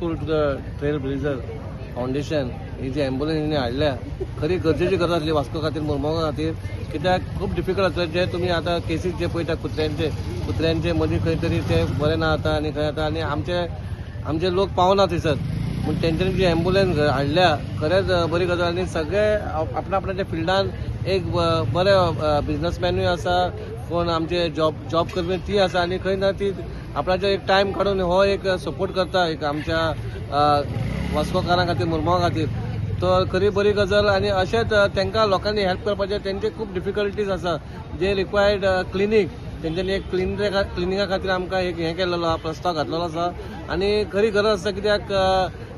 Thankful to the Trail Blazer Foundation. ही जी ambulance हिणी हाडल्या, खरी गरजेची गरज आसली वास्को खातीर, मुरमुगांव खातीर, कित्याक खूब डिफिकल्ट आसलें. जे तुमी आतां केसीस जे पळयता कुत्र्यांचे, कुत्र्यांचे मदीं खंय तरी ते बरे ना जाता आनी खंय जाता आनी आमचे आमचे लोक पावना थंयसर. पूण तेंच्यांनी जी एम्बुलन्स हाडल्या, खरेंच बरी गजाल. आनी सगळे आपणा आपणाच्या फिल्डान एक बरे बिजनसमॅनूय आसा, कोण आमचे जॉब करपी ती आसा आनी खंय ना ती आपणाचो एक टायम काडून हो एक सपोर्ट करता एक आमच्या वास्कोकारां खातीर, मुरमुगांव खातीर. तर खरी बरी गजाल. आनी अशेंच तांकां लोकांनी हेल्प करपाचें. तेंचे खूब डिफिकल्टीज आसा जे रिक्वायर्ड क्लिनीक. तेंच्यांनी एक क्लिनिका खातीर आमकां एक हें केल्लेलो आहा, प्रस्ताव घातलेलो आसा. आनी खरी गरज आसा, कित्याक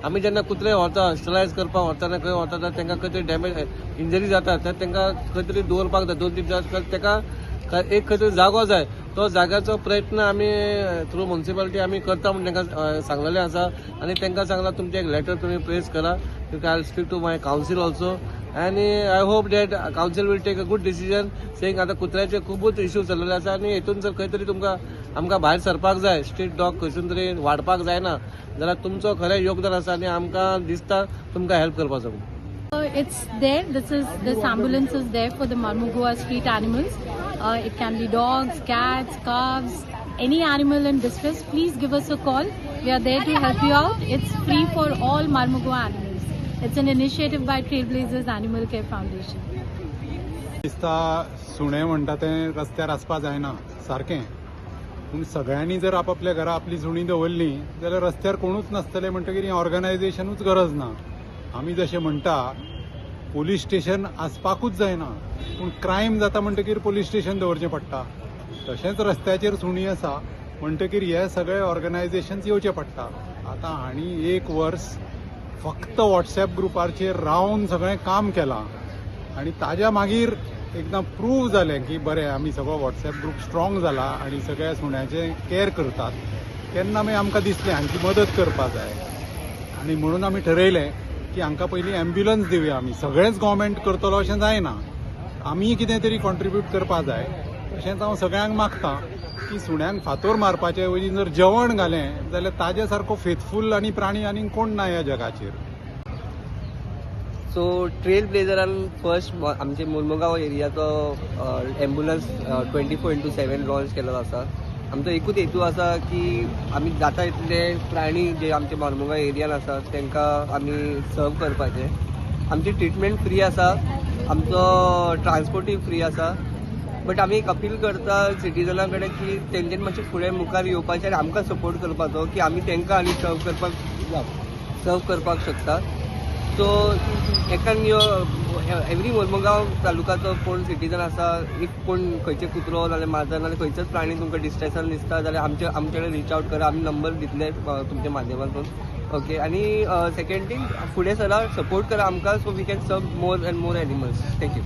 आमी जेन्ना कुत्रे व्हरता, स्टरलायज करपाक व्हरता, खंय व्हरता, जाल्यार तांकां खंय तरी डॅमेज, इंजरी जाता, तर तांकां खंय तरी दवरपाक जाय 2-3 दीस. ताका एक खंय तरी जागो जाय. तो जाग्याचो प्रयत्न आमी थ्रू म्युनिसिपालिटी आमी करता म्हूण तांकां सांगलेलें आसा. आनी तांकां सांगलां, तुमचें एक लेटर तुमी प्लेस करा. I speak to my council also आनी I hope that council will take a good decision saying आतां कुत्र्याचे खुबूच इश्यू चल्लेले आसा आनी हेतून जर खंय तरी तुमकां आमकां भायर सरपाक जाय, स्ट्रीट डॉग खंयसून तरी वाडपाक जायना जाल्यार तुमचो खरें योगदान आसा आनी आमकां दिसता तुमकां हेल्प करपाचो. It's there. This ambulance is there for the Marmugao street animals. It can be dogs, cats, calves, any animal in distress. Please give us a call. We are there to help you out. It's free for all Marmugao animals. It's an initiative by Trailblazers Animal Care Foundation. दिसता सुणें म्हणटा तें रस्त्यार आसपा जायना सारकें, पूण सगळ्यांनी जर आपापल्या घरा आपली सुणीं दवरलीं जाल्यार रस्त्यार कोणूच नासतले. म्हणटकीर हें ऑर्गनायझेशनूच गरज ना. आमी जशें म्हणटा, पोलीस स्टेशन आसपाकूच जायना, पूण क्रायम जाता म्हणटकीर पोलीस स्टेशन दवरचें पडटा. तशेंच रस्त्याचेर सुणीं आसा म्हणटकीर हे सगळे ऑर्गनायझेशन्स येवचे पडटा. आतां हांणी एक वर्स फक्त वॉट्सॅप ग्रुपाचेर रावन सगळें काम केलां आनी ताज्या मागीर एकदां प्रूव जालें की बरें, आमी सगळो वॉट्सॅप ग्रूप स्ट्रॉंग जाला आनी सगळ्या सुण्याचें कॅर करतात, तेन्ना मागीर आमकां दिसलें हांची मदत करपा जाय. आनी म्हणून आमी ठरयलें की हांकां पयलीं एम्ब्युलन्स दिवया. आमी सगळेंच गव्हर्मेंट करतलो अशें जायना, आमी कितें तरी कॉन्ट्रिब्यूट करपा जाय. तशेंच हांव सगळ्यांक मागता की सुण्यांक फातोर मारपाचे वयली जर जेवण घालें जाल्यार ताजे सारको फेथफूल आनी प्राणी आनीक कोण ना ह्या जगाचेर. सो ट्रेल ब्लेजरान फर्स्ट आमचे मुरमुगांव एरियाचो एम्बुलन्स 24x7 launch केल्लो आसा. आमचो एकूच हेतू आसा की आमी जाता इतले प्राणी जे आमचे मार्मुगांव एरियान आसा तांकां आमी सर्व करपाचे. आमची ट्रिटमेंट फ्री आसा, आमचो ट्रान्सपोर्टूय फ्री आसा, बट आमी एक अपील करता सिटीजना कडेन की तेंच्यांनी मातशें फुडें मुखार येवपाचें आनी आमकां सपोर्ट करपाचो की आमी तांकां आनी सर्व करपाक शकता. सो एकान यो एवरी मोरमुगांव तालुकाचो कोण सिटीजन आसा, if कोण खंयचे कुत्रो नाल्यार माजर नाल्यार खंयचोच प्राणी तुमकां डिस्ट्रेसान दिसता जाल्यार आमचे कडेन रिच आवट करा. आमी नंबर दितले तुमच्या माध्यमांतून. ओके, आनी सेकंड थिंग, फुडें सरा, सपोर्ट करा आमकां, so we can serve more and more animals. Thank you.